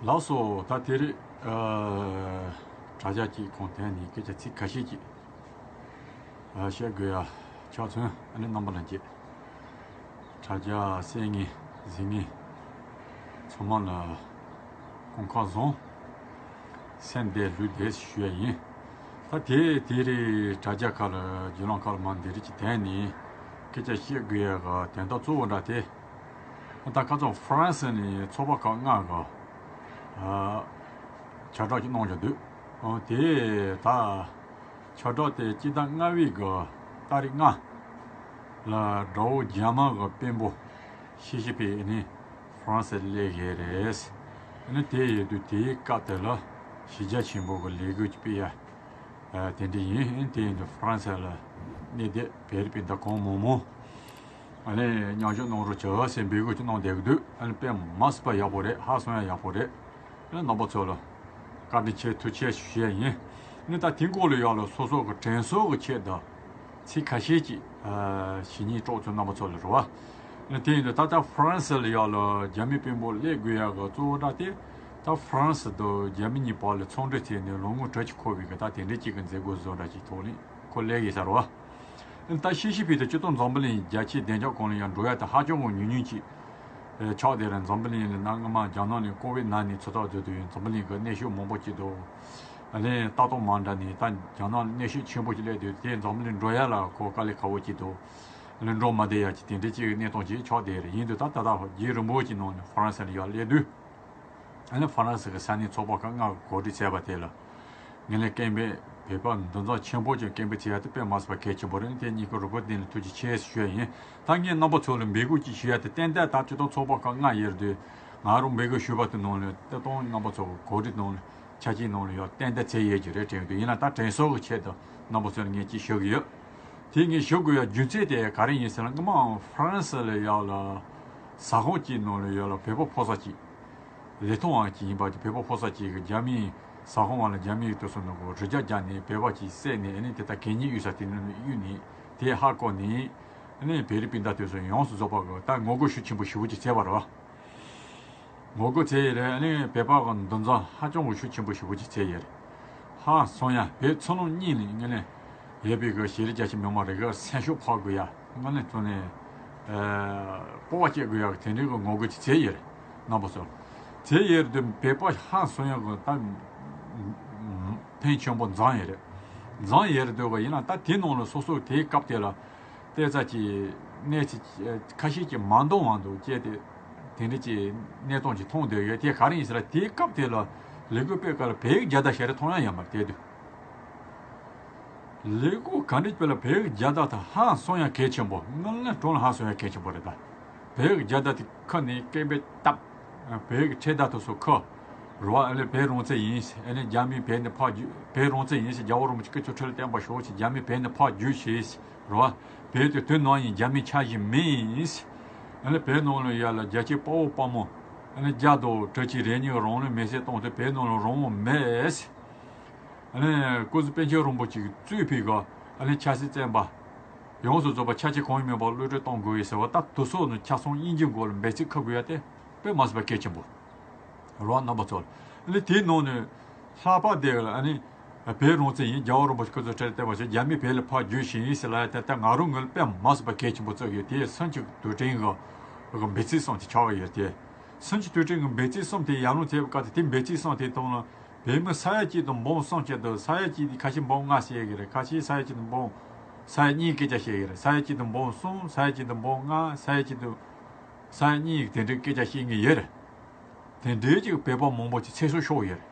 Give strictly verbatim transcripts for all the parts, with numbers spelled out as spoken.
ལགས་སོ། ད་དེ་རིང་ཨ་དྲ་རྒྱ་གཅིག་གོང་དེ་ནས་སྐད་ཆ་ཚིག་ཁ་ཤས་ཅིག་ཨ་བཤད་དགོས་ཡ་ཆགས་སོང་། ཨ་ནི་རྣམ་པ་ལྷན་རྒྱས་དྲ་རྒྱ་གསན་མཁན་གཟིགས་མཁན་ཚང་མ་ལ་སྐུ་ཁམས་བཟང་། སེམས་བདེ་ལུས་བདེ་ཞུ་ཡ་ཡིན། ད་དེ་དེ་རིང་དྲ་རྒྱ་ཁག་ལ་བརྒྱུད་ལམ་ཁག་ལ་མ་འདི་རིགས་ཀྱི་དོན་ནས་སྐད་ཆ་བཤད་དགོས་ཡ་གི་དོན་དག་གཙོ་བོ་འདྲ་དེ། ད་ཁ་སང་ཧྥ་རན་སི་ནས་ཚོགས་པ་ཁག་ལྔ་གི་ཨ་ཁྱབ་བསྒྲགས་ཅིག་གནང་བཞག་འདུག་ཨ་དེ་ད་ཁྱབ་བསྒྲགས་དེ་སྤྱི་ཟླ་ལྔ་པའི་གི་ཏ་རིག་ལྔ་ལ་དགྲ་བོ་རྒྱ་དམར་གི་དཔོན་པོ་ཞི་ཅིན་ཕིང་ནི་ཧྥ་རན་སི་སླེབས་ཡོད་རེད། ཨ་ནི་དེ་ཡོད་དུས་དེའི་སྐབས་དེ་ལ་གཞི་རྒྱ་ཆེན་པོ་གི་ལས་འགུལ་ཅིག་སྤེལ་ཡ་ཨ་དེ་འདྲ་ཡིན། ཨ་ནི་དེ་ཡིན་དུས་ཧྥ་རན་སི་ལ་གནས་སྡོད་བོད་རིགས་སྤུན་ཟླ་གང་མང་མང་ཨ་ནི་མཉམ་ཞུགས་གནང་རོགས་བྱོས་ཟེར་འབོད་སྐུལ་ཅིག་གནང་བསྡད་ཀྱི་འདུག་ཨ་ནི་དཔེ་མ་སྲིད་པ་ཡག་པོ་རེད། ཧ་སང་ཡ་ཡག་པོ་རེད། ཨ་ནི་རྣམ་པ་ཚོ་ལ་བཀའ་དྲིན་ཆེ་ཐུགས་རྗེ་ཆེ་ཞུ་ཡ་ཡིན། ཨ་ནི་ད་དེ་སྐོར་ལ་ཡག་ལ་སོ་སོ་གི་དྲན་གསོ་གི་ཆེད་དུ་ཚིག་ཁ་ཤས་ཅིག་ཨ་ཞུ་སྙིང་བྲོ་ཚོ་རྣམ་པ་ཚོ་ལ་རེད་བ། ཨ་ནི་དེ་ཡིན་དུས་ད་ལྟ་ཧྥ་རན་སི་ལ་ཡག་ལ་རྒྱ་མི་དཔོན་པོ་སླེབས་དགོས་ཡག་གི་གཙོ་བོ་འདྲ་དེ་ད་ཧྥ་རན་སི་དང་རྒྱ་མི་གཉིས་བར་ལ་ཚོང་འབྲེལ་བྱས་ནས་ལོ་ངོ་དྲུག་ཅུ་འཁོར་བའི་གི་ད་དེ་འདྲའི་ཅིག་གི་མཛད་སྒོ་བཟོ་འདྲ་ཅིག་ཐོག་ནས་ཁོ་སླེབས་ཡོད་ས་རེད་བ། ད་ཤི་ཤི་ཕི་དེ་སྤྱི་ཚོགས་འཛམ་བུ་གླིང་རྒྱ་ཆེའི་བདེ་འཇགས་གོང་ལ་ཡང་འགྲོ་ཡ་དེ་ཧ་ཅང་གི་ཉུང་ཉུང་ཅིག་ཨེ་ཆགས་བསྡད་རེད། འཛམ་བུ་གླིང་ལ་ན་སྔ་མ་རྒྱ་ནག་ནས་ཀོ་བིད་ན་ནས་ཚུར་ཐག་བཟོས་དུས་འཛམ་བུ་གླིང་གི་གནོན་ཤུགས་མང་པོ་ཅིག་འདུག་ཨ་ནི་ལྟ་སྟངས་མ་འདྲ་ནས་ད་རྒྱ་ནག་གནོན་ཤུགས་ཆེན་པོ་ཅིག་སླེབས་དུས་དེ་འཛམ་བུ་གླིང་འགྲོ་ཡ་ལ་ཁོ་དཀའ་ལས་ཁག་པོ་ཅིག་འདུག་ཨ་ནི་འགྲོ་མ་བསྡད་ཡ་ཅིག་དེ་འདྲའི་ཅིག་གི་གནས་སྟངས་ཅིག་ཆགས་བསྡད་རེད། ཡིན་དུས་ད་ད་ལྟ་རྒྱུན་རིང་པོ་ཅིག་ནང་ནས་ཧྥ་རན་སི་ལ་ཡར་སླེབས་དུས། ཨ་ནི་ཧྥ་རན་སི་གི་ས་གནས་ཚོགས་པ་ཁག་ལྔ་གི་གོ་སྒྲིག་བྱས་པ་དེ་ལ་ངས་ནས་སྐད་འབོད་བོད་པ་འདུ་འཛོམས་ཆེན་པོ་ཅིག་སྐད་འབོད་བྱས་ཡ་དེ་དཔེ་མ་སྲིད་པ་གལ་ཆེན་པོ་རེད། དེ་གཉིས་ཀ་རུ་པོ་དེ་ལ་ཐུགས་རྗེ་ཆེ་ཞུ་ཡ་ཡིན། ད་ངས་རྣམ་པ་ཚོ་ལ་འབོད་སྐུལ་ཅིག་ཞུ་ཡ་དེ་ཏན་ཏན་ད་སྤྱི་བཏང་ཚོགས་པ་ཁག་ལྔ་ཡོད་རེད་དུས་ང་རང་འབོད་སྐུལ་ཞུས་པ་དེ་ནང་ལ་ཏན་ཏན་རྣམ་པ་ཚོ་གི་གོ་སྒྲིག་ནང་ལ་ཆ་རྐྱེན་ནང་ལ་ཡོད་ཏན་ཏན་བྱས་ཡོད་ཀྱི་རེད་དྲན་འདུག་ཡིན་ན་ད་དྲན་གསོ་གི་ཆེད་དུ་རྣམ་པ་ཚོ་ལ་ངས་ཅིག་ཞུ་གི་ཡོད། དེ་ངས་ཞུ་དགོས་ཡ་རྒྱུ་མཚན་དེ་ག་རེ་ཡིན་ཟེར་ན་སྔོན་མ་ཧྥ་རན་སི་ལ་ཡག་ལ་ཟ་ཁང་གཅིག་ནང་ལ་ཡོད་ལ་བོད་པ་ཕོ་གསར་གཅིག་ལས་ཐོག་ཨང་ཅིག་ཡིན་པ་ཅིག་བོད་པ་ཕོ་གསར་གཅིག་གིས་རྒྱ་མིའི་ས་ཁང་བ་ལ་རྒྱ་མིའི་དུས་སུ་ནུ་གོ་རི་རྒྱ་རྒྱ་ནས་བོད་པ་ཅིག་བསད་ནས་ཨ་ནི་དེ་ལྟར་གད་སྙིགས་གཡུག་ས་དེ་ནས་གཡུག་ནས་དེ་ཧ་གོ་ནས་ཨ་ནི་བོད་རིགས་སྤུན་ཟླ་དུས་སུ་ཡོངས་སུ་རྫོགས་པ་གི་ད་ངོ་རྒོལ་ཤུགས་ཆེན་པོ་ཞེ་པོ་ཅིག་བྱས་པ་རེད་བ། ངོ་རྒོལ་བྱས་ཡོད་རེད། ཨ་ནི་བོད་པ་གི་འདུ་འཛོམས་ཧ་ཅང་གི་ཤུགས་ཆེན་པོ་ཞེ་པོ་ཅིག་བྱས་ཡོད་རེད། ཧང་སང་ཡ་བོད་ཚོ་ནང་གཉིས་ནས་ངས་ནས་ཡོད་པའི་གི་ཤེས་རིག་རྒྱ་ཆེ་མི་མང་རེ་གི་སེམས་ཤུགས་འཕར་དགོས་ཡ་ངས་ནས་བཙོན་ནས་སྤོབས་པ་སྐྱེ་དགོས་ཡ་གི་དེ་འདྲའི་གི་ངོ་རྒོལ་ཅིག་བྱས་ཡོད་རེད། རྣམ་པ་ཚོ་བྱས་ཡོད་རེད་དུས་བོད་པ་ཧང་སང་ཡ་གི་ད་ཕན་ཆེན་པོ་འཛོམས་ཡོད་རེད། འཛོམས་ཡོད་རེད་འདུག་གི་ཡིན་ན་ད་དེ་ནང་ལ་སོ་སོ་དེའི་སྐབས་དེ་ལ་ཏོག་ཙམ་ཅིག་གནས་ཚུལ་ཁ་ཤས་ཅིག་མ་འདང་བ་འདུག་ཅེས་དེ་དེ་འདྲ་ཅིག་གནས་སྟངས་ཅིག་མཐོང་བསྡད་ཡོད། དེ་ག་རེ་ཡིན་ཟེར་ན་དེའི་སྐབས་དེ་ལ་ལས་འགུལ་སྤེལ་སྐབས་ལ་བོད་ཡིག་རྒྱལ་དར་ཞལ་རས་མཐོང་ཡ་ཡོད་མ་རེད། དེ་དུས་ལས་འགུལ་ག་འདྲ་སྤེལ་ལ་བོད་ཡིག་རྒྱལ་དར་དང་ཧང་སང་ཡ་གལ་ཆེན་པོ་དངོས་གནས་དྲང་ལ་ཧང་སང་ཡ་གལ་ཆེན་པོ་རེད་ད། བོད་ཡིག་རྒྱལ་དར་དེ་ཁུར་ནས་སྐད་འབོད་བཏབ། བོད་ཡིག་འཕྲེད་དར་དེ་ཚོ་ཁུར། རེད་བ། ཨ་ནི་བོད་རང་བཙན་ཡིན། ཨ་ནི་རྒྱ་མི་བོད་ནས་ཕར་རྒྱུག་བོད་རང་བཙན་ཡིན་ཟེར་རྒྱལ་བ་རིན་པོ་ཆེ་སྐུ་ཚེ་ཁྲི་ལ་བརྟན་པར་ཤོག་ཅེས་རྒྱ་མི་བོད་ནས་ཕར་རྒྱུགས་ཤིག་ཟེར། རེད་བ། བོད་དེ་དུས་ནམ་ཡིན་རྒྱ་མི་ཆ་བཞག་མེད་ཡིན་ཟེར། ཨ་ནི་བོད་ནང་ལ་ཡ་ལ་རྒྱལ་གཅེས་དཔའ་བོ་དཔའ་མོ་ཨ་ནི་རྒྱ་དང་གྲུ་ཆེན་རེ་གཉིས་རང་ལུས་མེར་སྲེག་བཏང་སྟེ་བོད་ནང་ལ་རང་དབང་མེད་ཟེར། ཨ་ནི་སྐུ་གཟུགས་པཎ་ཆེན་རིན་པོ་ཆེ་གིས་གཙོས་པའི་གི་ཨ་ནི་ཆབ་སྲིད་བཙོན་པ་ཡོངས་སུ་རྫོགས་པ་ཆ་རྐྱེན་གང་ཡང་མེད་པར་གློད་བཀྲོལ་གཏོང་དགོས་ཡིན་ཟེར་བ་ད་དེ་ཚོ་ནི་ཆ་ཚང་དབྱིན་ཇིའི་མགོ་ལ་འབོད་ཚིག་ཁུར་དགོས་ཡ་དེ་དཔེ་མ་སྲིད་པ་གལ་ཆེན་པོ་རེད་བ། རྣམ་པ་ཚོ་ཨ་ནི་དེའི་ནང་ནས་ལྷག་པར་དེ་ལ་ཨ་ནི་བོད་རང་བཙན་ཡིན། རྒྱལ་བ་རིན་པོ་ཆེ་སྐུ་ཚེ་ཁྲི་ལ་བརྟན་པར་ཤོག་རྒྱ་མི་བོད་ལ་ཕར་རྒྱུགས་ཤིག་ཡིན་ཟེར་ལབ་ཡ་དེ་ད་ང་རང་ངོས་ལ་དཔེ་མ་སྲིད་པ་གལ་ཆེན་པོ་བརྩི་གི་ཡོད། དེ་སུམ་ཅུ་དུས་དྲན་གི་འབོད་ཚིག་གསུམ་དེ་ཆགས་ཀྱི་ཡོད་དེ། སུམ་ཅུ་དུས་དྲན་གྱི་འབོད་ཚིག་གསུམ་དེ་ཡར་ལངས་བྱས་པའི་སྐབས་དེ་དེ་འབོད་ཚིག་གསུམ་དེའི་སྟེང་ལ་བོད་མི་ས་ཡ་གཅིག་དང་འབུམ་གསུམ་བྱས་འདུག་ས་ཡ་གཅིག་དེ་ཁ་ཤས་འབུམ་ལྔ་བཤད་ཀྱི་རེད། ཁ་ཤས་ས་ཡ་གཅིག་དང་འབུམ་ས་ཡ་གཉིས་སྐད་ཆ་བཤད་ཀྱི་རེད། ས་ཡ་གཅིག་དང་འབུམ་གསུམ། ས་ཡ་གཅིག་དང་འབུམ་ལྔ། ས་ཡ་གཅིག་དང་ས་ཡ་གཉིས་དེ་འདྲའི་སྐད་ཆ་བཤད་མཁན་ཡོད་རེད། དེ་འདྲའི་ཅིག་བོད་པ་མང་པོ་ཅིག་ཚེ་སྲོག་ཤོར་ཡོད་རེད།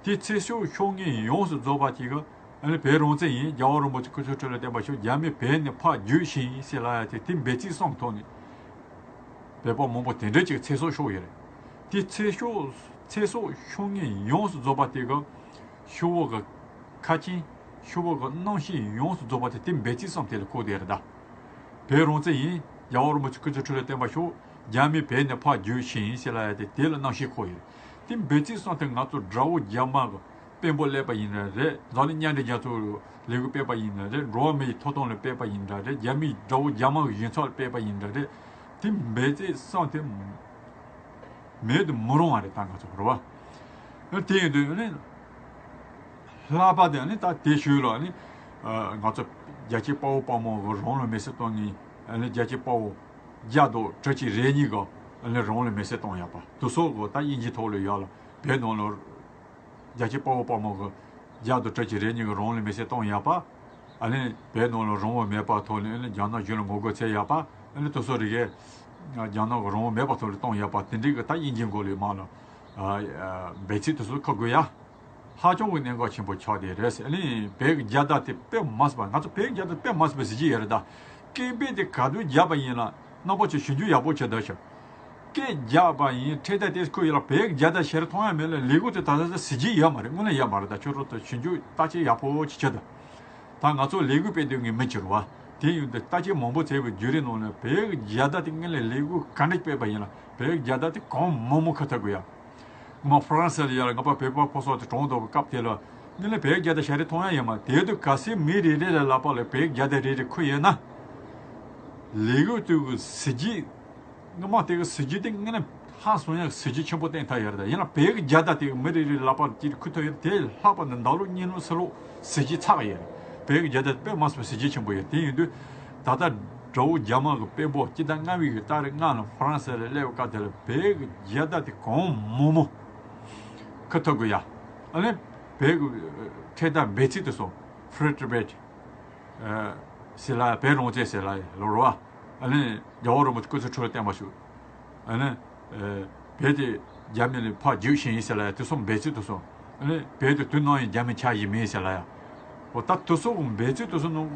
དེ་ཚེ་སྲོག་ཤོར་མཁན་ཡོངས་སུ་རྫོགས་པ་ཅིག་གི་ཨ་ནི་བོད་རང་བཙན་ཡིན། རྒྱལ་བ་རིན་པོ་ཆེ་སྐུ་ཚེ་ཁྲི་ལ་བརྟན་པར་ཤོག་རྒྱ་མི་བོད་ནས་ཕར་རྒྱུགས་ཤིག་ཡིན་ཟེར་ལབ་ཡ་དེ་དེ་འབོད་ཚིག་གསུམ་ཐོག་ནས་བོད་པ་མང་པོ་དེ་འདྲ་ཅིག་ཚེ་སྲོག་ཤོར་ཡོད་རེད། དེ་ཚེ་སྲོག་ཚེ་སྲོག་ཤོར་མཁན་ཡོངས་སུ་རྫོགས་པ་དེ་གི་ཤོག་བུ་གི་ཁ་ཆེམས་ཤོག་བུ་གི་རྣམ་ཤེས་ཡོངས་སུ་རྫོགས་པ་དེ་དེ་འབོད་ཚིག་གསུམ་དེ་ལ་བཀོད་བསྡད་རེད་ད། བོད་རང་བཙན་ཡིན། རྒྱལ་བ་རིན་པོ་ཆེ་སྐུ་ཚེ་ཁྲི་ལ་བརྟན་པར་ཤོག་རྒྱ་མི་བོད་ནས་ཕར་རྒྱུགས་ཤིག་ཡིན་ཟེར་ལབ་ཡ་དེ་དེ་ལ་རྣམ་ཤེས་འཁོར་ཡོད། དེ་འབོད་ཚིག་གསུམ་དེ་ང་ཚོ་དགྲ་བོ་རྒྱ་དམར་གི་དཔོན་པོ་སླེབས་པ་ཡིན་ན་རེད། འཛམ་གླིང་མཉམ་འབྲེལ་རྒྱལ་ཚོགས་ལས་འགུལ་སྤེལ་པ་ཡིན་ན་རེད། འགྲོ་བ་མིའི་ཐོབ་ཐང་ལ་སྤེལ་པ་ཡིན་ན་རེད། རྒྱ་མིའི་དགྲ་བོ་རྒྱ་དམར་གི་གཞུང་ཚབ་ལ་སྤེལ་པ་ཡིན་ན་རེད། དེ་འབོད་ཚིག་གསུམ་དེ་མེད་དུ་མི་རུང་བ་རེད། ད་ང་ཚོ་རེད་བ། དེ་ཡིན་དུས་ནི། ལྷག་པར་དུ་ནི་ད་དེ་ཞུས་ལ་ནི། ང་ཚོ་རྒྱལ་གཅེས་དཔའ་བོ་དཔའ་མོ་གི་རང་ལུས་མེར་སྲེག་གཏོང་མཁན་ནི་རྒྱལ་གཅེས་དཔའ་བོ་བརྒྱ་དང་དྲུག་ཅུ་རེ་གཉིས་གི་ནི་རང་ལུས་མེར་སྲེག་གཏོང་ཡག་པ་དེ་ཚོ་གི་ད་དབྱིན་ཇིའི་ཐོག་ལ་ཡོད་ལ་བོད་ནང་ལ། རྒྱལ་གཅེས་དཔའ་བོ་དཔའ་མོ་གི་བརྒྱ་དང་དྲུག་ཅུ་རེ་གཉིས་ཀྱི་རང་ལུས་མེར་སྲེག་གཏོང་ཡག་པ། ཨ་ནི་བོད་ནང་ལ་རང་དབང་མེད་པ་ཐོག་ནས་ཨ་ནི་རྒྱ་ནག་གཞུང་ལ་ངོ་རྒོལ་བྱེད་ཡག་པ། ཨ་ནི་དེ་ཚོ་རིགས་རྒྱ་ནག་གི་རང་དབང་མེད་པ་ཐོག་ལ་གཏོང་ཡག་པ་དེ་འདྲའི་གི་ད་དབྱིན་ཇིའི་མགོ་ལ་མར་ལ་འབད་ཚིག་དེ་ཚོ་ཁ་དགོས་ཡ། ཧ་ཅང་གི་གནད་འགག་ཆེན་པོ་ཆགས་བསྡད་རེད། ཨ་ནི་བོད་ཀྱི་རྒྱལ་དར་དེ་དཔེ་མ་སྲིད་པ་ང་ཚོ་བོད་ཀྱི་རྒྱལ་དར་དཔེ་མ་སྲིད་པའི་གཟི་བརྗིད་ཡོད་རེད་ད། སྐད་འབོད་དེ་ག་དུས་བརྒྱབ་པ་ཡིན་ལ་རྣམ་པ་ཚོས་ཞིབ་འཇུག་ཡག་པོ་བྱེད་ད་ཤག་སྐད་རྒྱག་པ་ཡིན་འཕྲེད་དར་དེ་ཁོ་ཡོད་ལ་བོད་རྒྱལ་དར་ཞེ་དྲག་མཐོང་ཡ་མེད་ལ་ལས་འགུལ་དེ་ད་ལྟ་གཟི་བརྗིད་ཡོད་མ་རེད། དངོས་གནས་ཡོད་མ་རེད། ད་ཁྱོད་རང་ཚོ་ཞིབ་འཇུག་བརྟག་དཔྱད་ཡག་པོ་ཅིག་བྱེད་དང་། ད་ང་ཚོ་ལས་འགུལ་སྤེལ་དུས་ངས་མི་བྱེད་རུ་བ་དེ་ཡིན་དུས་བརྟག་དཔྱད་མང་པོ་བྱས་པའི་བརྒྱུད་རིམ་ནང་ནས་བོད་རྒྱལ་དར་དེ་དངོས་གནས་ལས་འགུལ་ག་འདྲ་སྤེལ་བ་ཡིན་ལ་བོད་རྒྱལ་དར་དེ་གང་མང་མང་ཁུར་ཐུབ་དགོས་ཡ། ང་ཧྥ་རན་སི་ལ་ཡ་ལ་ང་པ་བོད་པ་ཕོ་སོགས་དེ་གྲོངས་འདུག་པའི་སྐབས་དེ་ལ་དངོས་གནས་བོད་རྒྱལ་དར་ཞེ་དྲག་མཐོང་ཡ་ཡོད་མ་རེད། དེ་དུས་གལ་སྲིད་མི་རེ་རེ་ལ་ལག་པ་ལ་བོད་རྒྱལ་དར་རེ་རེ་ཁུར་ཡོད་ན། ལས་འགུལ་དེ་གི་གཟི་བརྗིད། སྔོན་མ་དེ་གི་གཟི་བརྗིད་དེ་དངོས་གནས་ཧང་སང་ཡག་གཟི་བརྗིད་ཆེན་པོ་བསྟན་ཐུབ་ཡོད་རེད། ཡིན་ན་བོད་ཀྱི་རྒྱལ་དར་དེ་གི་མི་རེ་རེ་ལག་པར་ཅིག་ཁུར་ཐུབ་ཡོད་དེ་ལྷག་པར་དུ་འདབ་ལོག་གཉིས་ལོག་ཚུར་ལོག་གཟི་བརྗིད་ཚ་གི་ཡོད་རེད། བོད་ཀྱི་རྒྱལ་དར་དཔེ་མ་སྲིད་པའི་གཟི་བརྗིད་ཆེན་པོ་ཡོད། དེ་ཡིན་དུས་ད་ལྟ་དགྲ་བོ་རྒྱ་དམར་གྱི་དཔོན་པོ་སྤྱི་ཟླ་ལྔ་པའི་གི་ཏ་རིག་ལྔ་ལ་ཧྥ་རན་སི་ལ་སླེབས་པའི་སྐབས་དེ་ལ་བོད་ཀྱི་རྒྱལ་དར་དེ་གང་མང་མང་ཁུར་ཐུབ་དགོས་ཡ། ཨ་ནི་བོད་ཀྱི་འཕྲེད་དར་འབོད་ཚིག་དེ་ཚོ་Free Tibet ཟེར་ལ་བོད་རང་བཙན་ཟེར་ལ་ལོ་རུ་བ། ཨ་ནི་རྒྱལ་བ་རིན་པོ་ཆེ་སྐུ་ཚེ་ཁྲི་ལོ་བརྟན་པ་ཞུ། ཨ་ནི་བོད་དེ་རྒྱ་མི་ལ་ཕར་རྒྱུགས་ཤིང་ཡིན་ཟེར་ལ་ཡ་དེ་ཚོ་འབོད་ཚིག་དེ་ཚོ། ཨ་ནི་བོད་དེ་དུས་ནམ་ཡང་རྒྱ་མི་ཆ་ཡི་མིན་ཟེར་ལ་ཡ། འོ་ད་དེ་ཚོ་འབོད་ཚིག་དེ་ཚོ་ནང་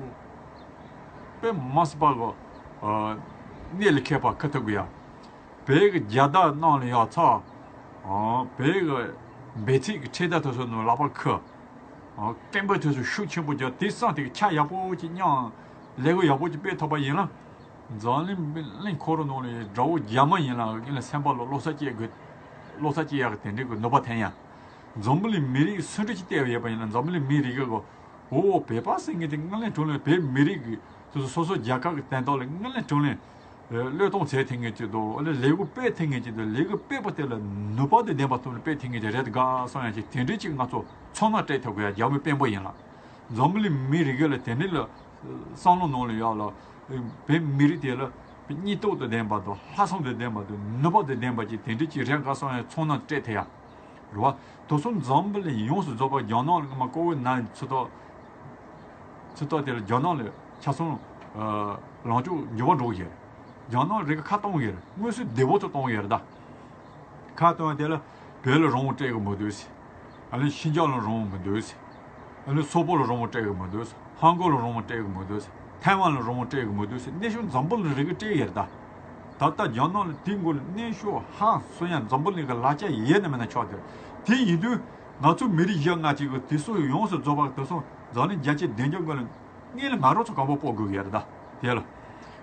དཔེ་མ་སྲིད་པ་གི་གནད་ལ་འཁེལ་པ་ཁུར་ཐུབ་དགོས་ཡ། བོད་ཀྱི་རྒྱལ་དར་ནང་ལ་ཡ་ཚ། བོད་ཀྱི་འབོད་ཚིག་གི་འཕྲེད་དར་དེ་ཚོ་ནང་ལག་པ་ཁུར། སྐད་འབོད་དེ་ཚོ་ཤུགས་ཆེན་པོ་རྒྱག་དེ་སང་དེ་གི་ཆ་ཡག་པོ་ཅིག་མཉམ་ལས་འགུལ་ཡག་པོ་ཅིག་སྤེལ་ཐུབ་པ་ཡིན་ན། འཛམ་གླིང་གླིང་འཁོར་ནང་ལ་དགྲ་བོ་རྒྱ་མི་ཡིན་ལ་ཡིན་ལ་སེམས་པ་ལ་བློ་གསལ་སྐྱེ་དགོས། བློ་གསལ་སྐྱེ་ཡག་གི་དེ་འདྲའི་གི་ནུས་པ་ཐོན་ཡ། འཛམ་བུ་གླིང་མི་རིགས་སུ་འདྲ་ཅིག་བལྟས་པ་ཡོད་པ་ཡིན་ན་འཛམ་བུ་གླིང་མི་རིགས་གི་གོ་འོ་བོད་པ་ཟེར་མཁན་དེ་དངོས་གནས་དྲང་གནས་བོད་མི་རིགས་ཀྱི་སོ་སོ་སོ་སོ་རྒྱལ་ཁབ་ཀྱི་དོན་དག་ལ་དངོས་གནས་དྲང་གནས་བློས་གཏོང་བྱེད་ཐུབ་མཁན་ཅིག་འདུག་ཨ་ནི་ལས་འགུལ་སྤེལ་ཐུབ་མཁན་ཅིག་འདུག་ལས་འགུལ་སྤེལ་པ་དེ་ལ་ནུས་པ་དེ་ལྡན་པ་ཐོག་ནས་སྤེལ་ཐུབ་མཁན་ཅིག་རེད་དགའ་སོང་ཡ་ཅིག་དེ་འདྲའི་ཅིག་ང་ཚོ་ཚོར་སྣང་སྤྲད་ཐུབ་དགོས་ཡ་རྒྱ་མི་དཔོན་པོ་ཡིན་ལ། འཛམ་བུ་གླིང་མི་རིགས་ལ་དེ་འདྲའི་ལ་བསམ་བློ་ནང་ལ་ཡོད་ལ། བོད་མི་རིགས་དེ་ལ་སྙིང་སྟོབས་དང་ལྡན་པ་དང་ལྷག་བསམ་དང་ལྡན་པ་དང་ནུས་པ་དང་ལྡན་པ་ཅིག་དེ་འདྲའི་ཅིག་རེད་དགའ་སོང་ཡ་ཚོར་སྣང་སྤྲད་ཐུབ་ཡ། རེད་བ། དེ་ཚོ་འཛམ་བུ་གླིང་ཡོངས་སུ་རྫོགས་པ་རྒྱ་ནག་ལ་སྔ་མ་ཀོ་ཝིད་ནའིན་ཊིན་ཚུགས་ཐོག་ཚུགས་ཐོག་དེ་ལ་རྒྱ་ནག་ལ་ཆ་ཚང་ལངས་ཕྱོགས་འགྱུར་བ་འགྲོ་གི་རེད། རྒྱ་ནག་རེ་ག་ཁ་གཏོང་གི་རེད། དངོས་སུ་བདེ་པོ་ཚོ་གཏོང་གི་རེད་ད། ཁ་གཏོང་དེ་ལ་བོད་ལ་རང་དབང་སྤྲད་གི་མི་འདུག་ཟེར། ཨ་ནི་ཤིན་ཅང་ལ་རང་དབང་མི་འདུག་ཟེར། ཨ་ནི་སོག་པོ་ལ་རང་དབང་སྤྲད་གི་མི་འདུག་ཟེར། ཧོང་ཀོང་ལ་རང་དབང་སྤྲད་གི་མི་འདུག་ཟེར། ཐའེ་ཝན་ལ་རང་དབང་སྤྲད་གི་མི་འདུག་ཟེར། གནས་ཤུལ་འཛམ་བུ་གླིང་རེ་གི་སྤྲད་ཡོད་རེད་ད། ད་ལྟ་རྒྱ་ནག་ལ་དེའི་མགོ་ལ་གནོན་ཤུགས་ཧང་སང་ཡ་འཛམ་བུ་གླིང་གི་ལག་ཆ་ཡོད་ན་མེད་ན་ཆགས་ཏེ། དེ་ཡིན་དུས་ང་ཚོ་མི་རིགས་གཞན་ལྔ་གཅིག་གི་དེ་ཚོ་ཡོངས་སུ་རྫོགས་པ་དེ་ཚོ་འཛམ་གླིང་རྒྱལ་སྤྱིའི་བདེ་འཇགས་སྒང་ལ་སྔོན་ལ་ང་རང་ཚོ་གོམ་པ་སྤོ་དགོས་ཀྱི་རེད་ད། དེ་ལ།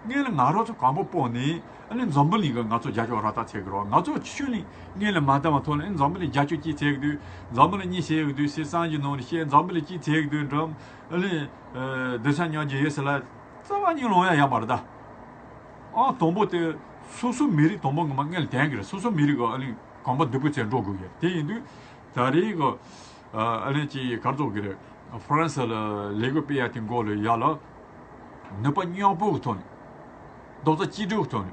སྔོན་ལ་ང་རང་ཚོ་གོམ་པ་སྤོ་ནས་ཨ་ནི་འཛམ་བུ་གླིང་གི་ང་ཚོ་རྒྱབ་སྐྱོར་རག་ཐབས་བྱེད་དགོས་རེད། ང་ཚོ་ཕྱི་ནས་སྔོན་ལ་མ་བསྡད་པ་ཐོག་ལ་ཨ་ནི་འཛམ་བུ་གླིང་རྒྱབ་སྐྱོར་ཅིག་བྱེད་ཀྱི་འདུག་འཛམ་བུ་གླིང་གཉིས་བྱེད་ཀྱི་འདུག་ཞེས་བསམ་གྱི་ནང་ལ་བཤད། འཛམ་བུ་གླིང་གཅིག་བྱེད་ཀྱི་འདུག་འགྲམ་ཨ་ནི་སྡུག་ཆགས་མྱོང་རྒྱུ་ཡོད་ཟེར་ལ་རྩ་བ་ཉིད་ལོང་ཡ་ཡོད་མ་རེད་ད། ཨང་དང་པོ་དེ་སོ་སོ་མི་རིགས་དང་པོ་ངོ་མ་སྔོན་ལ་དེང་གི་རེད། སོ་སོ་མི་རིགས་གི་ཨ་ནི་གོམ་པ་མདུན་སྤོས་བྱས་འགྲོ་དགོས་ཀྱི་རེད། དེ་ཡིན་དུས་ད་རེས་གི་ཨ་ནི་ཅིག་གར་རྫོགས་ཀྱི་རེད། ཧྥ་རན་སི་ལ་ལས་འགུལ་སྤེལ་ཡ་དེ་མགོ་ལ་ཡ་ལ་ནུས་པ་མཉམ་སྤུངས་ཀྱི་ཐོག་ནས་རྡོག་རྩ་གཅིག་སྒྲིལ་གྱི་ཐོག་ནས་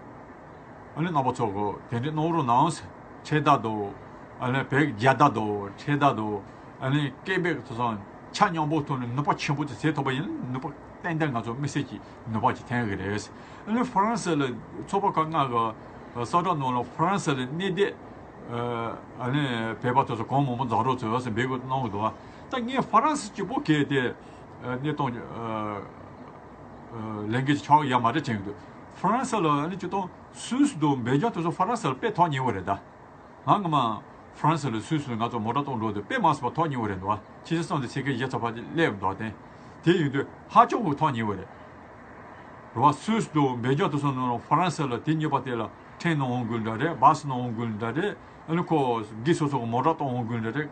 ཨ་ནི་རྣམ་པ་ཚོ་གི་དེ་འདྲའི་གནང་རོགས་གནང་ཟེར། འཕྲེད་དར་དང་ཨ་ནི་བོད་ཀྱི་རྒྱལ་དར་དང་འཕྲེད་དར་དང་ཨ་ནི་སྐད་འབོད་ཀྱི་ཐོག་སང་ཆ་མཉམ་པོ་ཐོག་ནས་ནུས་པ་ཆེན་པོ་ཅིག་བྱེད་ཐུབ་པ་ཡིན་ན་ནུས་པ་ཏན་ཏན་ང་ཚོ་དམིགས་བསལ་གྱི་ནུས་པ་ཅིག་ཐོན་གྱི་རེད། ཨ་ནི་ཧྥ་རན་སི་ལ་ཚོགས་པ་ཁག་ལྔ་གི་གསལ་བསྒྲགས་ནང་ལ་ཧྥ་རན་སི་ལ་གནས་སྡོད་ཨ་ནི་བོད་པ་དེ་ཚོ་གང་མང་པོ་འཛོམས་རོགས་བྱོས་ཟེར་འབོད་སྐུལ་གནང་གི་འདུག་ད་ངས་ཧྥ་རན་སི་གཅིག་པོ་གལ་ཏེ་གནས་སྟངས་ལས་འགུལ་ཆགས་ཡ་མ་རེད་བྱེད་ཀྱི་འདུག་ཧྥ་རན་སི་ལ་ཨ་ནི་སྤྱིར་བཏང་སུད་སི་དང་སྦེལ་ཇམ་དེ་ཚོ་ཧྥ་རན་སི་ལ་དཔེ་ཐག་ཉེ་བོ་རེད་ད། ང་སྔོན་མ་ཧྥ་རན་སི་ལ་སུད་སི་ལ་ང་ཚོ་མོ་ཊ་གཏོང་འགྲོ་དུས་དཔེ་མ་སྲིད་པ་ཐག་ཉེ་བོ་རེད་འདུག་ཕྱི་ཕྱི་སོང་དུས་ཚེས་ཀྱི་བཞི་ཚེས་པ་དེ་སླེབས་འདུག་སྟེ། དེ་ཡིན་དུས་ཧ་ཅང་གི་ཐག་ཉེ་བོ་རེད། རེད་བ། སུད་སི་དང་སྦེལ་ཇམ་དེ་ཚོ་ནང་ལ་ཧྥ་རན་སི་ལ་དེ་གཉིས་པ་དེ་ལ་ཁྲེན་ནང་འོང་དགོས་འདྲ་རེད། བཱ་སི་ནང་འོང་དགོས་འདྲ་རེད། ཨ་ནི་ཁོ་གི་སོ་སོ་གི་མོ་ཊ་གཏོང་འོང་དགོས་འདྲ་རེད།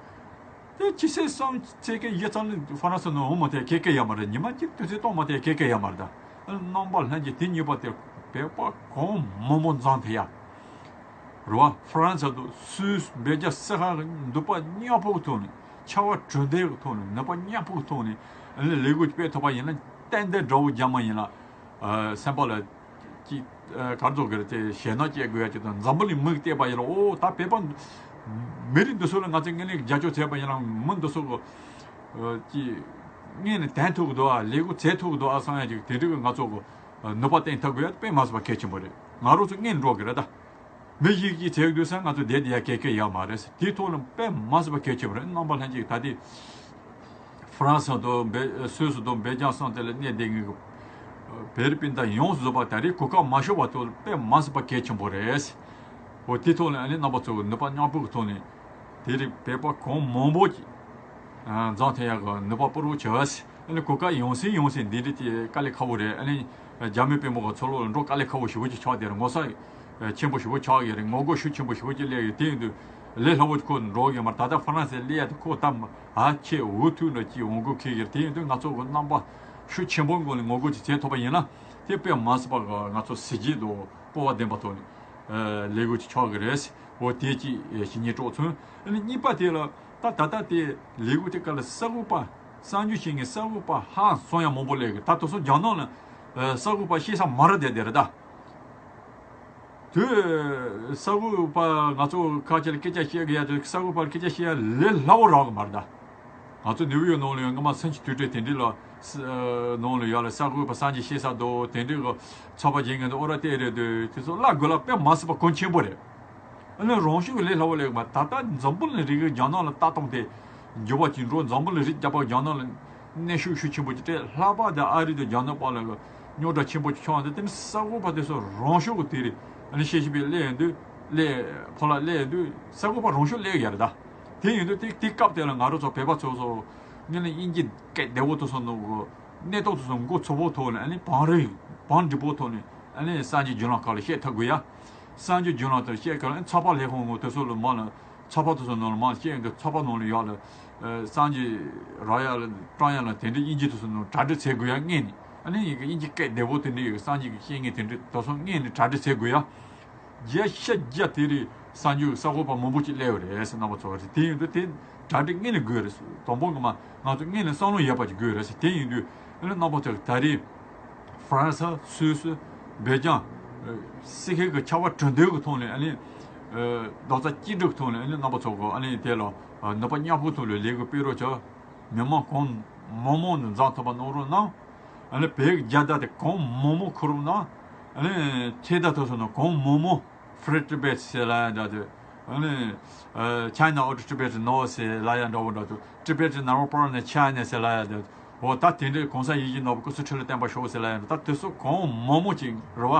དེ་ཕྱི་ཚེས་གསུམ་ཚེས་ཀྱི་བཞི་ཙམ་ལ་ཧྥ་རན་སི་ནང་འོང་མ་ཐལ་ཁེ་ཁེ་ཡ་མ་རེད། ཉི་མ་གཅིག་དུས་ཚོད་གཏོང་མ་ཐལ་ཁེ་ཁེ་ཡ་མ་རེད་ད། ཨ་ནི་རྣམ་པ་ལྷན་རྒྱས་དེ་གཉིས་པ་དེ་བོད་པ་གང་མང་མང་འཛོམས་ཐལ་ཡ། རེད་བ། ཧྥ་རན་སི་དང་སུད་སི་སྦེལ་ཇམ་སི་ཧ་གི་ནུས་པ་མཉམ་སྤུངས་ཐོག་ནས་ཕྱར་བ་གྲུ་འདེགས་ཀྱི་ཐོག་ནས་ནུས་པ་མཉམ་སྤུངས་ཐོག་ནས་ཨ་ནི་ལས་འགུལ་སྤེལ་ཐུབ་པ་ཡིན་ན་ཏན་ཏན་དགྲ་བོ་རྒྱ་དམར་ཡིན་ལ། ཨ་སེམས་པ་ལ་ཅིག་ཨ་གར་རྫོགས་ཀྱི་རེད་དེ་ཞེད་སྣང་སྐྱེ་དགོས་ཡ་ཅིག་དང་འཛམ་བུ་གླིང་མིག་བལྟས་པ་ཡིན་ལ། ཨོ་ད་བོད་པ་མི་རིགས་འདི་ཚོ་ལ་ང་ཚོས་དངོས་གནས་རྒྱབ་སྐྱོར་བྱས་པ་ཡིན་ལ་མི་འདི་ཚོ་གི་ཨ་ཅིག་དངོས་ནས་དན་ཐུག་གི་འདུག་ཨ། ལས་འགུལ་བྱེད་ཐུབ་གི་འདུག་ཨ་བསམ་ཡ་ཅིག་དེ་འདྲ་གི་ང་ཚོ་གི་ནུས་པ་བཏོན་ཐུབ་དགོས་ཡ་དཔེ་མ་སྲིད་པ་གལ་ཆེན་པོ་རེད། ང་རང་ཚོ་དངོས་འགྲོ་གི་རེད་ད། མི་ཞིག་གིས་བྱེད་དུས་ས་ང་ཚོ་བསྡད་བསྡད་ཡ་གལ་གལ་ཡོད་མ་རེད། དེའི་ཐོག་ལ་དཔེ་མ་སྲིད་པ་གལ་ཆེན་པོ་རེད། རྣམ་པ་ལྷན་རྒྱས་ད་ལྟའི་ཧྥ་རན་སི་དང་སྦེ་སུད་སི་དང་སྦེལ་ཇམ་སོགས་དེ་ལ་གནས་བསྡད་མཁན་གྱི་ཕི་ལི་པིན་དང་ཡོངས་སུ་རྫོགས་པ་ད་རེས་གོ་སྐབས་མ་ཤོར་བ་ཐོག་དཔེ་མ་སྲིད་པ་གལ་ཆེན་པོ་རེད། འོ་དེའི་ཐོག་ལ་ཨ་ནི་རྣམ་པ་ཚོ་གི་ནུས་པ་མཉམ་སྤུངས་ཀྱི་ཐོག་ནས་དེ་རིང་བོད་པ་གང་མང་པོ་ཅིག་འཛོམས་ཐོན་ཡག་གི་ནུས་པ་སྤོ་རོགས་བྱས། ཨ་ནི་གོ་སྐབས་ཡོང་སྲིད་ཡོང་སྲིད་འདི་འདྲ་དེ་དཀའ་ལས་ཁག་པོ་རེད། ཨ་ནི་རྒྱ་མི་དཔོན་པོ་གི་ཚོ་ལོག་ལ་འགྲོ་དཀའ་ལས་ཁག་པོ་ཞེ་པོ་ཅིག་ཆགས་བསྡད་རེད། ངོ་ཚ་ཆེན་པོ་ཞེ་པོ་ཆགས་ཡོད་རེད། ངོ་རྒོལ་ཤུགས་ཆེན་པོ་ཞེ་པོ་ཅིག་སླེབས་ཡོད། དེ་ཡིན་དུས་ལས་སླ་པོ་ཁོ་འགྲོ་གི་མ་རེད། ད་ལྟ་ཧྥ་རན་སི་སླེབས་ཡ་དེ་ཁོ་ད་ཧ་ཆེ་འུ་ཐུག་འདྲ་ཅིག་འོང་དགོས་ཁེལ་གི་རེད། དེ་ཡིན་དུས་ང་ཚོ་གི་རྣམ་པ་ཤུགས་ཆེན་པོའི་སྒོ་ནས་ངོ་རྒོལ་ཅིག་བྱེད་ཐུབ་པ་ཡིན་ན་དེ་དཔེ་མ་སྲིད་པ་གི་ང་ཚོ་གཟི་བརྗིད་དང་སྤོབས་པ་ལྡན་པ་ཐོག་ནས་ལས་འགུལ་ཅིག་ཆགས་གི་རེད། འོ་དེ་ཅིག་ཞིག་ངས་དཀྲོག་ཚུན། ཨ་ནི་གཉིས་པ་དེ་ལ་ད་ད་ལྟ་དེ་ལས་འགུལ་དེ་སྐབས་ལ་གསར་འགོད་པ་གསར་འགྱུར་བཤད་མཁན་གསར་འགོད་པ་ཧང་སང་ཡ་མང་པོ་སླེབས་གི། ད་དེང་སང་རྒྱ་ནག་ལ་གསར་འགོད་པ་བཤད་ས་མ་རག་བསྡད་བསྡད་རེད་ད། དུས་གསར་འགོད་པ་ང་ཚོ་ཁ་ཆེ་ལ་སྐད་ཆ་བཤད་གི་ཡ་དུས་གསར་འགོད་པ་ལ་སྐད་ཆ་བཤད་ཡ་ལས་སླ་པོ་རག་གི་མ་རེད་ད། ང་ཚོ་ནིའུ་ཡོག་ནང་ལ་ཡོད་སྔ་མ་སེམས་ཀྱི་དུས་དྲན་དེ་འདྲ་ལ་ནང་ལ་ཡོད་ལ་གསར་འགོད་པ་གསར་འགྱུར་བཤད་ས་དང་དེ་འདྲའི་གི་ཚོགས་པ་བྱེད་མཁན་དང་ཨོ་ར་ཏེ་རེད་དུས་དེ་ཚོ་བརླག་དགོས་ལ་དཔེ་མ་སྲིད་པ་གལ་ཆེན་པོ་རེད། ཨ་ནི་རང་ཤུགས་ལས་སླ་པོ་ལས་མ་ད་ལྟ་འཛམ་བུ་གླིང་རིག་གཞུང་རྒྱ་ནག་ལ་ལྟ་སྟངས་དེ་འགྱུར་བ་ཅིག་འགྲོ། འཛམ་བུ་གླིང་རིག་རྒྱ་པ་རྒྱ་ནག་ལ་གནོན་ཤུགས་ཤུགས་ཆེན་པོ་ཅིག་སྤྲད། ལྷག་པར་དུ་ཨ་རི་དང་རྒྱ་ནག་བར་ལ་རྙོག་དྲ་ཆེན་པོ་ཅིག་བྱུང་བ་དེ་དེ་ནི་གསར་འགོད་པ་དེ་ཚོ་རང་ཤུགས་ཀྱིས་དེ་རེད། ཨ་ནི་བཤད་བཤད་པའི་སླེབས་ཡོང་དུས་སླེབས་ཕོ་ལ་སླེབས་ཡོང་དུས་གསར་འགོད་པ་རང་ཤུགས་སླེབས་ཡོད་རེད་ད། དེ་ཡིན་དུས་དེ་དེ་སྐབས་དེ་ལ་ང་རང་ཚོ་བོད་པ་ཚོ་ཚོ་ངས་ནི་དབྱིན་ཇི་སྐད་བདེ་བོ་དེ་ཚོ་ནང་གི་གནས་སྟངས་དེ་ཚོ་མགོ་ཚོད་པོ་ཐོག་ནས་ཨ་ནི་བང་རིམ་བང་སྒྲིག་པོ་ཐོག་ནས་ཨ་ནི་གསར་འགྱུར་བརྒྱུད་ལམ་ཁག་ལ་བཤད་ཐུབ་དགོས་ཡ། གསར་འགྱུར་བརྒྱུད་ལམ་དུ་བཤད་དགོས་ལ་ཨ་ནི་ཚགས་པར་ལས་ཁུངས་ངོ་དེ་ཚོ་ལ་མ་ལ་ཚགས་པར་དེ་ཚོ་ནང་ལ་མ་བཤད་ཡོང་དུས་ཚགས་པར་ནང་ལ་ཡོད་ལ་གསར་འགྱུར་རག་ཡ་ལ་བཀྲམ་ཡ་ལ་དེ་འདྲའི་དབྱིན་ཇི་དེ་ཚོ་ནང་གྲ་སྒྲིག་བྱེད་དགོས་ཡ། སྔོན་ནས་ཨ་ནི་ཡི་གེ་དབྱིན་ཇི་སྐད་བདེ་བོ་དེ་འདྲའི་ཡོད་གསར་འགྱུར་གྱི་བཤད་མཁན་དེ་འདྲའི་དེ་ཚོ་སྔོན་ནས་གྲ་སྒྲིག་བྱེད་དགོས་ཡ། བརྒྱ་ཆ་བརྒྱ་དེ་རིང་གསར་འགྱུར་གསར་འགོད་པ་མང་པོ་ཅིག་སླེབས་ཡོད་རེད་ཟེར། རྣམ་པ་ཚོ་རེད། དེ་ཡིན་དུས་དེ་གྲ་སྒྲིག་སྔོན་ནས་དགོས་རེད་ཟེར། དང་པོ་ངོ་མ་ང་ཚོ་སྔོན་ནས་བསམ་བློ་ཡོད་པ་ཅིག་དགོས་རེད་ཟེར། དེ་ཡིན་དུས་ཨ་ནི་རྣམ་པ་ཚོ་ད་རེས་ཧྥ་རན་སི་སུད་སི་སྦེལ་ཇམ་སི་ཁེ་གི་ཕྱར་བ་གྲུ་འདེགས་ཀྱི་ཐོག་ནས་ཨ་ནི་རྡོག་རྩ་གཅིག་སྒྲིལ་གྱི་ཐོག་ནས་ཨ་ནི་རྣམ་པ་ཚོ་གི་ཨ་ནི་དེ་ལ་ནུས་པ་མཉམ་སྤུངས་ཐོག་ལ་ལས་འགུལ་སྤེལ་རོགས་བྱ། མི་མང་གང་མང་མང་ནས་འཛོམས་ཐུབ་པ་གནང་རོགས་གནང་། ཨ་ནི་བོད་ཀྱི་རྒྱལ་དར་དེ་གང་མང་མང་ཁུར་རོགས་གནང་། ཨ་ནི་ཁྲིད་དར་དེ་ཚོ་ནང་གང་མང་མང་Free Tibet ཟེར་ལབ་ཡ་འདྲ་དུས། ཨ་ནི་ཨ་China out of Tibet no ཟེར་ལབ་ཡ་འདྲ་བོ་འདྲ་དུས། Tibet number four ནས་China ཟེར་ལབ་ཡ་འདྲ་དུས། འོ་ད་དེ་འདྲའི་གོང་ས་ཡིད་བཞིན་ནོར་བུ་སྐུ་ཚེ་ཁྲི་ལོ་བརྟན་པར་ཤོག་ཟེར་ལབ་ཡ་འདྲ། ད་དེ་ཚོ་གང་མང་མང་ཅིག་རེད་བ།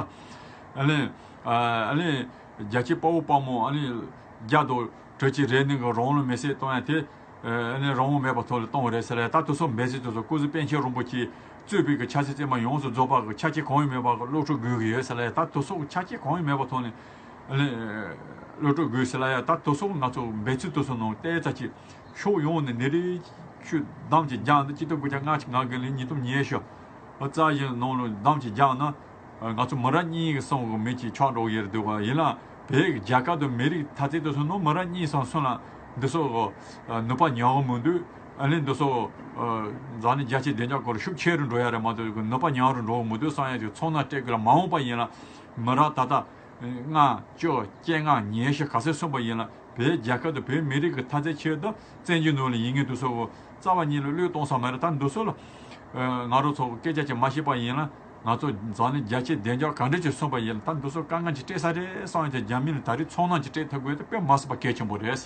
ཨ་ནི་ཨ་ནི་རྒྱལ་གཅེས་དཔའ་བོ་དཔའ་མོ་ཨ་ནི་རྒྱ་དང་གྲོས་ཀྱི་རེ་ནི་གི་རང་ལ་མེ་སྲེག་གཏོང་ཡ་དེ། ཨ་ནི་རང་དབང་མེད་པ་ཐོག་ལ་གཏོང་བ་རེད་ཟེར་ལ་ཡ། ད་དེ་ཚོ་འབད་བརྩོན་དེ་ཚོ་སྐུ་གཟུགས་པཎ་ཆེན་རིན་པོ་ཆེ་གཙོས་པའི་གི་ཕྱག་འཚལ་བརྩེགས་མ་ཡོངས་སུ་རྫོགས་པ་གི་ཆ་རྐྱེན་གང་ཡང་མེད་པ་གི་སློབ་ཕྲུག་དགོས་གི་ཡོད་ཟེར་ལ་ཡ། ད་དེ་ཚོ་གི་ཆ་རྐྱེན་གང་ཡང་མེད་པ་ཐོག་ནས་ཨ་ནི་སློབ་ཕྲུག་དགོས་ཟེར་ལ་ཡ། ད་དེ་ཚོ་གི་ང་ཚོ་འབད་བརྩོན་དེ་ཚོ་ནང་བལྟས་ཙ་ཅིག་ཕྱོགས་ཡོངས་ནས་ནད་རིགས་ཆུ་འདམ་གྱི་རྒྱང་འདི་གཅིག་སྟོང་དགུ་བརྒྱ་ལྔ་བཅུ་ང་དགུ་ལོའི་ཉིས་སྟོང་ཉི་ཤུ་རྩ་བཞི་ནང་ལ་འདམ་གྱི་རྒྱང་ན། ང་ཚོ་མི་རབས་གཉིས་ཀྱི་གསུང་གི་མི་གཅིག་ཆགས་འགྲོ་གི་ཡོད་འདུག་ག་ཡིན་ལ་བོད་ཀྱི་རྒྱལ་ཁབ་དང་མི་རིགས་ཐ་ཚིག་དེ་ཚོ་ནང་མི་རབས་གཉིས་སམ་གསུམ་ལ་འདི་ཚོ་ནུས་པ་ཉམས་གི་མི་འདུག་ཨ་ནི་འདི་ཚོ་འཛམ་གླིང་རྒྱལ་སྤྱིའི་བདེ་འཇགས་སྐོར་ཤུགས་ཆེ་རུ་འགྲོ་ཡ་རེད་མ་གཏོགས་ནུས་པ་ཉམས་རུ་འགྲོ་གི་མི་འདུག་བསམ་ཡ་ཅིག་ཚོར་སྣང་སྤྲད་དགོས་ལ། མ་འོངས་པ་ཡིན་ལ་མི་རབས་ད་ལྟ་ལྔ་བཅུ་བཅོ་ལྔ་ཉི་ཤུ་ག་ཚོད་སོང་པ་ཡིན་ལ། བོད་རྒྱལ་ཁབ་དང་བོད་མི་རིགས་ཀྱི་ཐ་ཚིག་ཆེད་དུ་བཙན་བྱོལ་ནང་ལ་ཡིན་མཁན་དེ་ཚོ་རྩ་བ་ཉིད་ལ་བློས་གཏོང་ས་མ་རེད། ད་འདི་ཚོ་ལ་ང་རང་ཚོ་སྐད་ཆ་ཅིག་མ་བཤད་པ་ཡིན་ལ་ང་ཚོ་འཛམ་གླིང་རྒྱལ་སྤྱིའི་བདེ་འཇགས་ག་འདྲ་ཅིག་སོང་པ་ཡིན་ལ་ད་འདི་ཚོ་དཀའ་ངལ་ཅིག་སྤྲད་ས་རེད་བསམ་ཡོད་དེ། རྒྱ་མི་ལ་ད་རེས་ཚོར་སྣང་ཅིག་སྤྲད་ཐུབ་དགོས་དེ་དཔེ་མ་སྲིད་པ་གལ་ཆེན་པོ་རེད།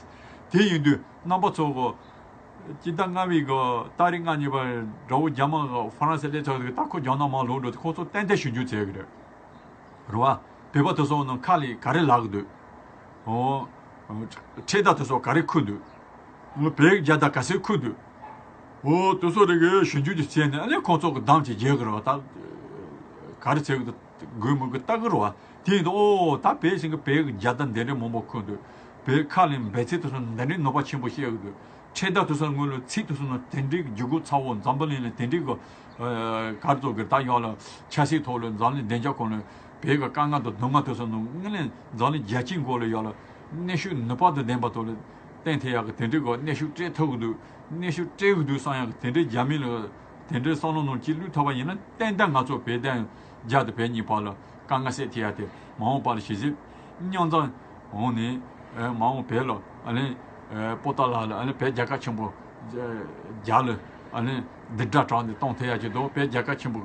དེ་ཡིན་དུས་རྣམ་པ་ཚོ་གོ་སྤྱི་ཟླ་ལྔ་པའི་གོ་ཏ་རིག་ལྔ་གཉིས་པར་དགྲ་བོ་རྒྱ་དམར་གོ་ཧྥ་རན་སི་སླེབས་ཚར་དུས་ད་ཁོ་རྒྱ་ནག་མར་ལོག་འགྲོ་དུས་ཁོ་ཚོ་ཏན་ཏན་ཞིབ་འཇུག་བྱེད་གི་རེད། རེད་བ། བོད་པ་དེ་ཚོ་ནང་ཁ་ལས་ག་རེ་ལབ་གི་འདུག་ཨོ། ཁྲིད་དར་དེ་ཚོ་ག་རེ་འཁུར་འདུག་བོད་རྒྱལ་དར་ག་ཚོད་འཁུར་འདུག་ཨོ་དེ་ཚོ་རེ་གི་ཞིབ་འཇུག་ཅིག་བྱས་ནས་ཨ་ནི་ཁོང་ཚོ་གི་འདམ་ཅིག་རྒྱག་གི་རེད་བ། ད་ག་རེ་བྱེད་གི་འདུག་དགོས་མི་དགོས་ལྟ་གི་རེད་བ། དེ་ཡིན་དུས་ཨོ་ད་བོད་ཞིང་གི་བོད་ཀྱི་རྒྱལ་དར་འདི་འདྲའི་མང་པོ་འཁུར་འདུག་བོད་ཁ་ལས་འབད་ཚིག་དེ་ཚོ་འདི་འདྲའི་ནུས་པ་ཆེན་པོ་བཤད་གི་འདུག་ཁྲིད་དར་དེ་ཚོ་སྔོན་ལ་ཚིག་དེ་ཚོ་ནང་དེ་འདྲའི་གི་འཇུག་སྒོ་ཚ་བོ་འཛམ་བུ་གླིང་ལ་དེ་འདྲའི་གི་གར་ཚོགས་ཀྱི་ད་ཡོང་ལ་ཆབ་སྲིད་ཐོག་ལ་འཛམ་གླིང་བདེ་འཇགས་སྐོར་ལ་ བོད་ཀྱི་དཀའ་ངལ་དང་སྡུག་བསྔལ་ཐོན་སོང་ནོ་དངོས་གནས་འཛམ་གླིང་རྒྱལ་སྤྱིའི་སྒོ་ལ་ཡོད་ལ་གནོན་ཤུགས་ནུས་པ་དང་ལྡན་པ་ཐོག་ལ་བསྟན་ཐེབས་ཡག་གི་དེ་འདྲའི་གི་གནོན་ཤུགས་སྤྲད་ཐུབ་ཀྱི་འདུག་གནོན་ཤུགས་སྤྲད་ཀྱི་འདུག་བསམ་ཡག་གི་དེ་འདྲའི་རྒྱ་མི་ལ་དེ་འདྲའི་བསམ་བློ་ནང་གཅིག་བླུགས་ཐུབ་པ་ཡིན་ན་ཏན་ཏན་ང་ཚོ་བོད་དོན་རྒྱ་དང་བོད་གཉིས་བར་ལ་དཀའ་ངལ་སེལ་ཐེབས་ཡག་དེ་མ་འོངས་པ་ལ་གཞི་གཞི་མཉམ་འཛོམས་འོང་ནས་མ་འོངས་བོད་ལ་ཨ་ནི་པོ་ཏཱ་ལ་ལ་ཨ་ནི་བོད་རྒྱལ་ཁབ་ཆེན་པོ་རྒྱ་ལ་ཨ་ནི་འདི་འདྲ་དྲག་ནས་གཏོང་ཐུབ་ཡག་ཅིག་འདུག་བོད་རྒྱལ་ཁབ་ཆེན་པོ་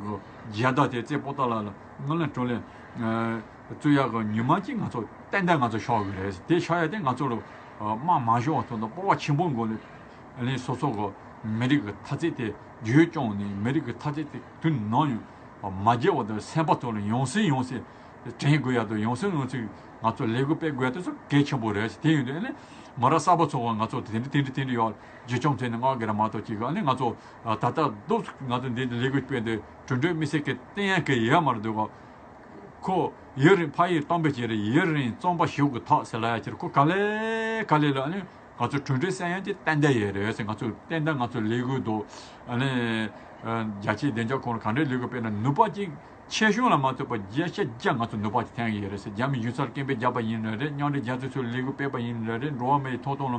གི་རྒྱལ་དར་དེ་རྩེ་པོ་ཏཱ་ལ་ལ་སྔོན་ལ་དྲུང་ལས་བཙུགས་ཡག་གི་ཉི་མ་གཅིག་ང་ཚོ་ཏན་ཏན་ང་ཚོ་ཤོར་གི་རེད། དེ་ཤོར་ཡག་དེ་ང་ཚོ་ལ་དམག་མ་ཤོར་བ་ཐོག་ནས་སྤོབས་པ་ཆེན་པོ་སྒོ་ནས་ཨ་ནི་སོ་སོ་གི་མི་རིགས་ཀྱི་འཐབ་རྩོད་དེ་རྒྱུན་སྐྱོང་ནས་མི་རིགས་ཀྱི་འཐབ་རྩོད་དེ་དུས་ནམ་ཡང་མ་བརྗེད་པ་དང་སེམས་པ་ཐོག་ལ་ཡང་སེ་ཡང་སེ་དྲན་དགོས་ཡག་དང་ཡང་སེ་ཡང་སེ་ང་ཚོ་ལས་འགུལ་སྤེལ་དགོས་ཡག་དེ་ཚོ་གལ་ཆེན་པོ་རེད། དེ་ཡིན་དུས་ཨ་ནི་མི་རབས་གསར་པ་ཚོ་ང་ཚོ་དེ་འདྲ་དེ་འདྲ་དེ་འདྲ་ཡོད་བརྗེད་ཆོག་མཚན་ནས་ངག་གི་ར་མ་གཏོགས་ཅིག་ཨ་ནི་ང་ཚོ་ད་ལྟ་རྡོབ་ང་ཚོ་འདི་ལས་འགུལ་སྤེལ་དུས་གྲུབ་འབྲས་དམིགས་བསལ་གྱི་བསྟན་ཡག་གི་ཡོད་མ་རེད་འདུག་ག་ཁོ་ཡུན་རིང་ཕ་ཡུལ་གཏམ་དཔེ་ཅིག་རེད། ཡུན་རིང་རྩོམ་པ་ཞིག་གི་ཐག་ཟེར་ལ་ཡ་ཁྱེར་ཁོ་ག་ལེ་ག་ལེ་ལ་ཨ་ནི་ང་ཚོ་གྲུབ་འབྲས་གསན་ཡ་དེ་ཏན་ཏན་ཡོད་རེད་ཟེར། ང་ཚོ་ཏན་ཏན་ང་ཚོ་ལས་འགུལ་འདུག་ཨ་ནི་རྒྱ་ཆེའི་བདེ་འཇགས་ཁོངས་ལ་ག་འདྲའི་ལས་འགུལ་སྤེལ་ན་ནུས་པ་ཅིག་ཆེ་ཆུང་ལ་མ་ལྟོས་པར་བརྒྱ་ཆ་བརྒྱ་ང་ཚོ་ནུས་པ་ཅིག་ཐོན་གི་ཡོད་རེད་ཟེར། རྒྱ་མི་གཞུང་ཚབ་སྐད་འབོད་རྒྱག་པ་ཡིན་ན་རེད། མཉམ་འབྲེལ་རྒྱལ་ཚོགས་ཚོས་ལས་འགུལ་སྤེལ་པ་ཡིན་ན་རེད། འགྲོ་བ་མིའི་ཐོབ་ཐང་ལ་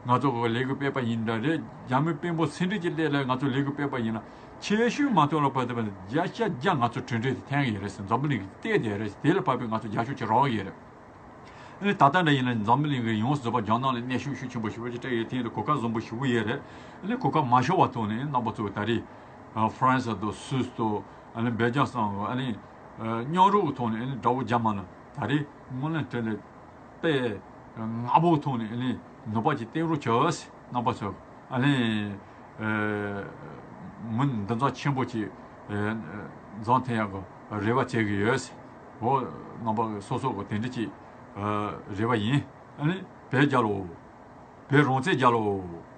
ང་ཚོ་གི་ལས་འགུལ་སྤེལ་པ་ཡིན་ན་རེད། རྒྱ་མི་དཔོན་པོ་ཟིན་བྲིས་ཀྱི་སླད་ལ་ང་ཚོ་ལས་འགུལ་སྤེལ་པ་ཡིན་ན་ཆེ་ཆུང་མ་ལྟོས་ལ་བར་དུ་བརྒྱ་ཆ་བརྒྱ་ང་ཚོ་གྲུབ་འབྲས་དེ་ཐོན་གི་ཡོད་རེད་ཟེར། འཛམ་བུ་གླིང་གི་བལྟས་བསྡད་རེད། དེ་ལ་བབས་པའི་ང་ཚོ་རྒྱབ་སྐྱོར་བྱེད་རོགས་ཡོད་རེད། ཨ་ནི་ད་ལྟ་འདྲ་ཡིན་ན་འཛམ་བུ་གླིང་གི་ཡོངས་སུ་རྫོགས་པ་རྒྱ་ནག་ལ་གནོན་ཤུགས་ཤུགས་ཆེན་པོ་ཞེ་པོ་ཅིག་སྤྲད་ཡོད། དེ་ཡིན་དུས་གོ་སྐབས་བཟང་པོ་ཞེ་པོ་ཡོད་རེད། ཨ་ནི་གོ་སྐབས་མ་ཤོར་བ་ཐོག་ནས་རྣམ་པ་ཚོས་ད་རེས་ཧྥ་རན་སི་དང་སུད་སི་དང་ཨ་ནི་སྦེལ་ཇམ་སོགས་ཨ་ནི་མཉམ་རུབ་ཐོག་ནས་ཨ་ནི་དགྲ་བོ་རྒྱ་དམར་ལ་ད་རེས་སྔོན་ལ་དེ་ལས་དཔེ་ང་པོ་ཐོག་ནས་ཨ་ནི་ནུས་པ་ཅིག་བསྟན་རོགས་བྱོས། རྣམ་པ་ཚོ་ཨ་ནི་ཨ་མི་འདི་ཚོ་ཆེན་པོ་ཅིག་ཨ་འཛོམས་ཐེངས་ཡག་གི་རེ་བ་བྱེད་ཀྱི་ཡོད། འོ་རྣམ་པ་སོ་སོ་གི་དེ་འདྲ་ཅིག་ཨ་རེ་བ་ཡིན། ཨ་ནི་བོད་རྒྱལ་ལོ། བོད་རང་བཙན་རྒྱལ་ལོ།